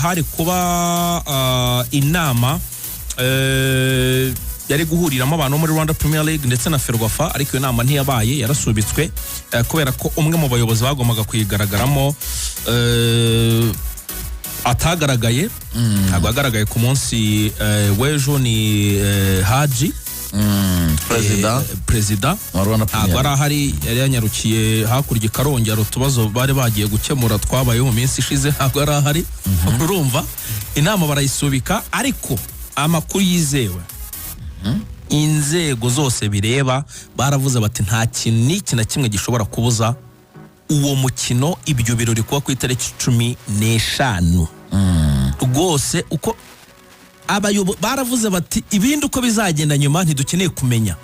hari kuba inama yari guhuriramo abantu bo muri Rwanda Premier League ndetse na Ferwafa, ariko iyo nama ntiyabaye, yarasubitswe kubera ko umwe mu bayobozi bagombaga kuyigaragaramo atagaragaye. Ntabwo yagaragaye ku munsi w'ejo, ni Haji. Perezida. Perezida wa Rwanda ntabwo Premier. ari ahari, yari yanyarukiye hakurya i Karongi, hari utubazo bari bagiye gukemura twabayeho mu minsi ishize, ntabwo ari ahari. Urumva, inama barayisubika, ariko amakuru yizewe, inzego zose bireba baravuze bati nta kintu n'iki na kimwe gishobora kubuza uwo mukino, ibyo birori kuba ku itariki 15 rwose. Uko baravuze bati ibindi uko bizagenda nyuma ntidukeneye kumenya,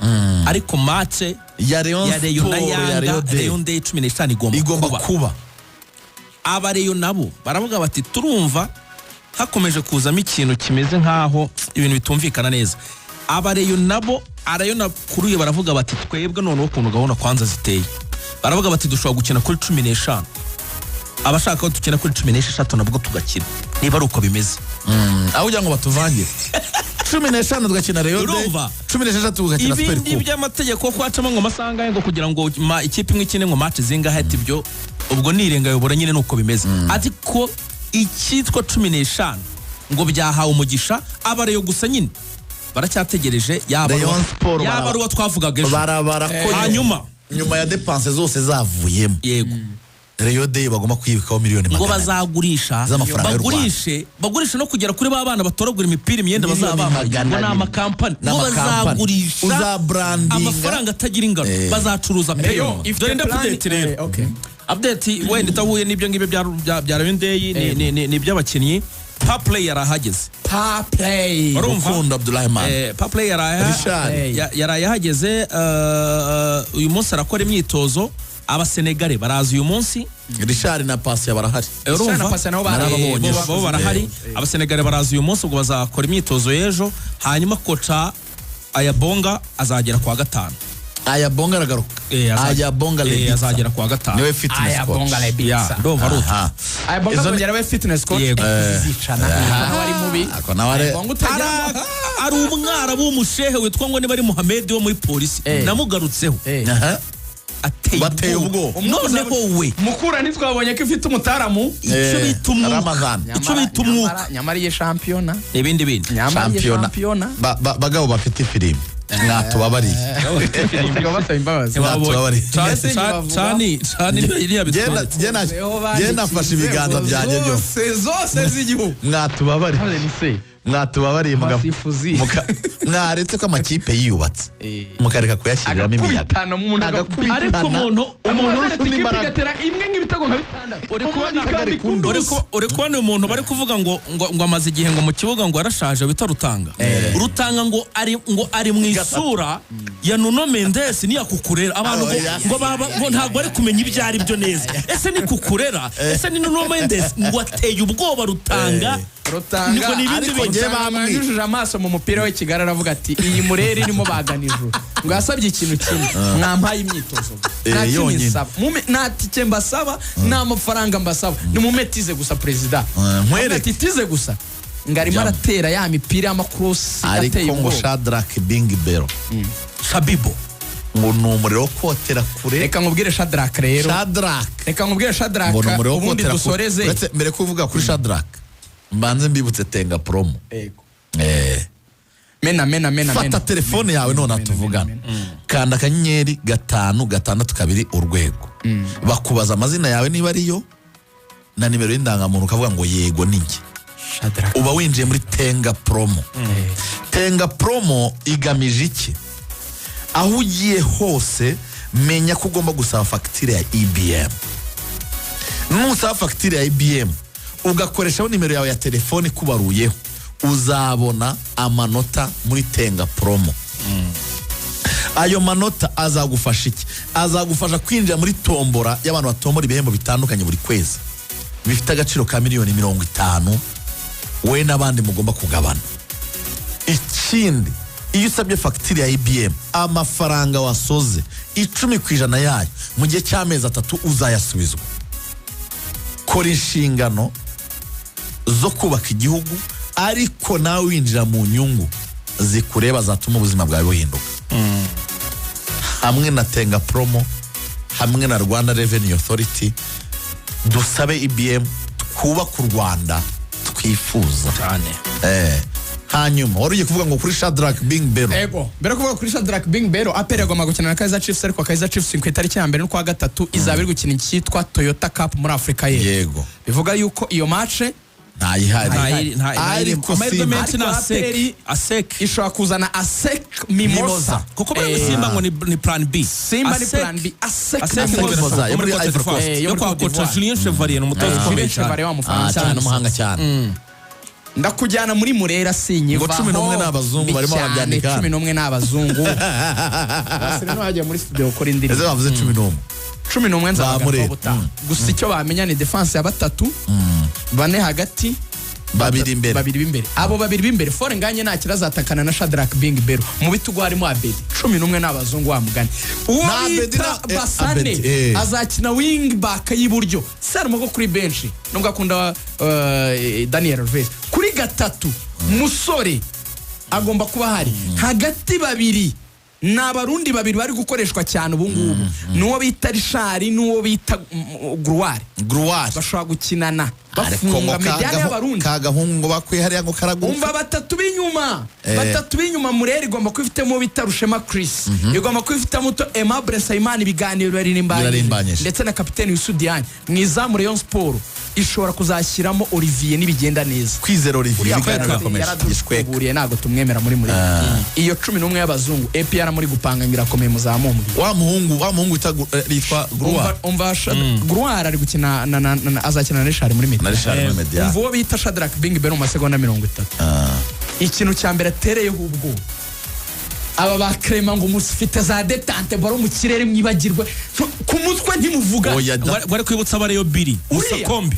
ariko match ya Rayon ya Rayon na Sport, ya Yanga, Rayon Day Rayon Day 15 igomba igomba kuba. Kuba. Abareyo nabo baravuga bati turumva hakomeje kuzamo ikintu kimeze nk'aho ibintu bitumvikana neza. Abareyo nabo arayo na kuri baravuga bati twebwe noneho ukuntu gahunda kwanza ziteye, baravuga bati dushobora gukina kuri 15, abashaka ko dukina kuri 16 nabwo tugakina niba ari uko bimeze. Aho kugira ngo batuvangire, 15 tugakina Rayon Day, Urumva? 16 tugakina Super Ibindi Coupe. by'amategeko ko hacamo ngo amasaha angahe ngo kugira ngo ikipe imwe ikine ngo match zingahe, ati ibyo ubwo nirengayobora nyine nuko bimeze, ariko icyitwa 15 ngo byahawe umugisha abareyo. Gusa nyine baracyategereje yaba Rayon Sport yaba ari uwo twavugaga ejo. Barabara ko Hanyuma nyuma ya dépenses zose zavuyemo, yego, Rayon Day bagomba kwibikaho miliyoni ngo 200 bazagurisha z'amafaranga y'u Rwanda. Bagurishe no kugera kuri ba bana batoragura imipira, imyenda Miliyoni bazaba bambaye, magana ngo ni abiri. amakampani Ni ngo amakampani. bazagurisha Uzabrandinga. amafaranga atagira ingano, bazacuruza pe. Rayon ifite Dore indi plan- update rero. Okay. Update wenda itahuye n'ibyo ngibyo bya Rayon Day, ni iby'abakinnyi. Paplay yarahageze. Pa play. Urumva? Rukundo Abdulrahman. Paplay Richard. yaraye ahageze, uyu munsi arakora imyitozo. Abasenegare baraza uyu munsi. Richard na Patient barahari. Urumva? Na Patient nabo Narababonye. Bo barahari. Abasenegare baraza uyu munsi, ubwo bazakora imyitozo y'ejo, hanyuma coach Ayabonga azagera kuwa gatanu. Ayabonga aragaruka. Ayabonga Lebitsa. Azagera kuwa gatanu. Niwe fitness Aya coach. Bonga Lebitsa. Ya, ndumva ari utwo. Aha. Aya Bonga azongera abe fitness coach. Yego. Zicana nawe ari mubi. Ako nawe ari- Aya Bonga utagira Ari umwarabu w'umushehe witwa ngo niba ari Muhamedi wo muri polisi, namugarutseho. Aha. Ateye Bateye ubwoba. Noneho we Mukura ntitwabonye ko ifite umutaramu. Icyo bita umwuka. Ramazan. Icyo bita umwuka. Nyamara iyi shampiyona Ibindi bindi. Nyamara iyi Shampiyona. shampiyona. Bagabo bafite ifirimbi, mwatubabariye. Basaba imbabazi. Mwatubabariye. Cani cani iriya bitweretse. Jye nafashe ibiganza byanjye byose. Zose zose z'igihugu. Mwatubabariye, mwatubabariye, Abasifuzi. mwaretse ko amakipe yiyubatse, mukareka kuyashyiriramo imiyaga. Agakubitana umuntu agakubita. Ariko umuntu urusha undi imbaraga. Igatera imwe nk'ibitego nka bitandatu. Uri kubona Akagari kunduse. Uri kubona umuntu bari kuvuga ngo amaze igihe ngo mu kibuga, ngo arashaje, wita Rutanga. Rutanga ngo ari mu isura ya Nuno Mendes n'iya Cucurella. Abantu ngo Oya. ngo baba ngo ntabwo bari kumenya ibyo ari byo neza, ese ni Cucurella, ese ni Nuno Mendes? Ngo ateye ubwoba Rutanga. Rutanga Niko ni ibindi Ariko bintu. njye Rutanga bambwiye. yanyujije amaso mu mupira we Kigali, aravuga ati iyi mureri irimo bagana ijuru. Ngo yasabye ikintu kimwe: mwampaye imyitozo, nta kindi Yonyine. nsaba. Nta tike mbasaba, nta mafaranga mbasaba, ni mumetize gusa perezida. Nkwereke. Ati tize gusa, ngo arimo Jam. aratera ya mipira y'amakrosi Ariko ateye ngo ubwoba. Shadrack Bingbero Shabibo. ngo ni umuriro wo kotera kure. Reka nkubwire Shadrack rero. Shadrack Reka nkubwire Shadrack, ngo ni umuriro wo ubundi kotera kure. dusoreze. Uretse mbere kuvuga kuri Shadrack, mbanze mbibutse Tenga Promo. Yego. Mena mena mena Fata mena. telefone yawe none tuvugana, kanda *562#, bakubaza amazina yawe niba ariyo na nimero y'indangamuntu, ukavuga ngo yego ni njye. Shadrack. Uba winjiye muri Tenga Promo. Tenga Promo igamije iki? Aho ugiye hose menya ko ugomba gusaba fagitire ya EBM. Nusaba fagitire ya EBM ugakoreshaho nimero yawe ya telefone ikubaruyeho, uzabona amanota muri Tenga Promo. Ayo manota azagufasha iki? Azagufasha kwinjira muri tombora y'abantu batombora ibihembo bitandukanye buri kwezi bifite agaciro ka miliyoni 50, wowe n'abandi mugomba kugabana. Ikindi, iyo usabye fagitire ya EBM, amafaranga wasoze 10% yayo mu gihe cy'amezi 3 uzayasubizwa. Kora inshingano. zo kubaka igihugu, ariko nawe winjira mu nyungu zikureba zatuma ubuzima bwawe buhinduka. Hamwe na Tenga Promo, hamwe na Rwanda Revenue Authority, dusabe EBM, twubake u Rwanda twifuza. Cyane. Hanyuma wari ugiye kuvuga ngo kuri Shadrack Bing Bero. Ego, mbere yo kuvuga kuri Shadrack Bing Bero, APR yagomba gukina na Kaizer Chiefs, ariko Kaizer Chiefs ku itariki ya 1 n'ukwa gatatu izaba iri gukina icyitwa Toyota Cup muri Afurika y'Epfo. Bivuga yuko iyo match Ntayihari. Ariko Amahirwe Simba menshi ni Ariko ASEC. APR ASEC ishobora kuzana ASEC Mimosa. Mimosa. Kuko buriya Simba ngo ni plan B. Simba ni ASEC plan B. ASEC ASEC ASEC Mimosa Mimosa, yo muri yo muri Cote Ivory d'Ivoire. Coast. Yo Yo muri kwa Cote kocha d'Ivoire. Julien Chevalier, ni umutoza ukomeye Julien cyane. Chevalier wa Mufaransa. Cyane, umuhanga cyane. Ndakujyana muri Murera, sinyivaho. Ngo 11 ni abazungu, barimo barabyandika. 11 ni abazungu. Basire hagiye muri studio gukora Ese indirimbo. bavuze 11? 11 nzabagarukaho Murera. ubutaha. Gusa icyo bamenya ni defense ya batatu, bane hagati, Babiri imbere. Babiri b'imbere. Abo babiri b'imbere, Fall Ngagne ntakira, azatakana na Shadrack Bing Bero. Mu bitugu harimo Abedi. 11 ni abazungu wa mugani. Uwo Na Abedi bita na Basane Abedi, azakina wing back y'iburyo, Serumogo kuri benshi nubwo akunda Daniel Alves. Kuri gatatu Musore agomba kuba ahari. Hagati babiri ni Abarundi babiri bari gukoreshwa cyane ubu ngubu, n'uwo bita Richard n'uwo bita Gruwari. Gruwari. Bashobora gukinana Ariko ngo bafunga médiane y'Abarundi. Kagahungu ngo bakwiye hariya ngo karaguruka. Umva, batatu b'inyuma, batatu b'inyuma, Murera igomba kuba ifitemo bita Rushema Chris, igomba kuba ifitemo uto Aimable Nsabimana, ibiganiro birarimbanyije, Birarimbanyije. ndetse na kapiteni Youssou Diagne. Mu izamu, Rayon Sport ishobora kuzashyiramo Olivier nibigenda neza. Kwizera Olivier, Uriya ibiganiro Kweka birakomeje. Gishweka. yaradutuburiye, ntabwo tumwemera muri iyo 11 y'abazungu. APR muri gupanga ngo irakomeye, muzamumbwira. Wa muhungu yitwa Gruwari. Umva, Gruwari ari gukina azakina na Richard muri Na médiane. Richard muri médiane. Umva uwo bita Shadrack Bing Bero mu masegonda 30, ikintu cya mbere atereyeho ubwoba aba ba Clement ngo mufite za détente, baro mu kirere mwibagirwe ku mutwe ntimuvuga. Oya da. Ngo ari kwibutsa abareyo biri Uriya. Usakombe.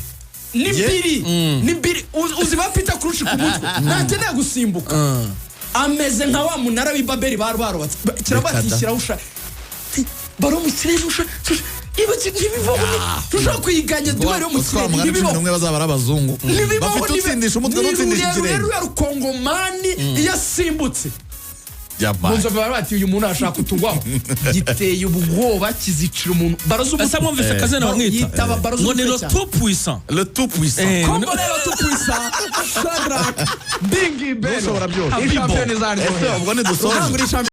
Ni biri, ni biri. Uzi ba Peter Crouch ku mutwe ntakeneye gusimbuka, ameze nka wa munara w'i Babeli bari barubatse. Kirabatishyiraho usha baro mu kirere usha ntibivaho, ntushobora kuyiganya duel yo mu Utwa kirere. mugani cumi Ntibibaho. n'umwe bazaba ari abazungu Ntibibaho. bafite utsindisha umutwe n'utsindisha ikirenge. Ruriya rukongomani iyo asimbutse Yabaye. mu nzovu baba bati uyu muntu ashaka kutugwaho. Giteye ubwoba, kizicira umuntu baro Ese z'umutwe. mwumvise akazina bamwita? Yitaba baro Ngo ni z'umutwe le cyane. tout puissant. Le tout puissant. Kombo rero tukwisa Shadrack Bingi Bero. Ntushobora byose. Iyi shampiyona izaryohera. Ese ubwo ntidusoje? Ruhango iri shampiyona.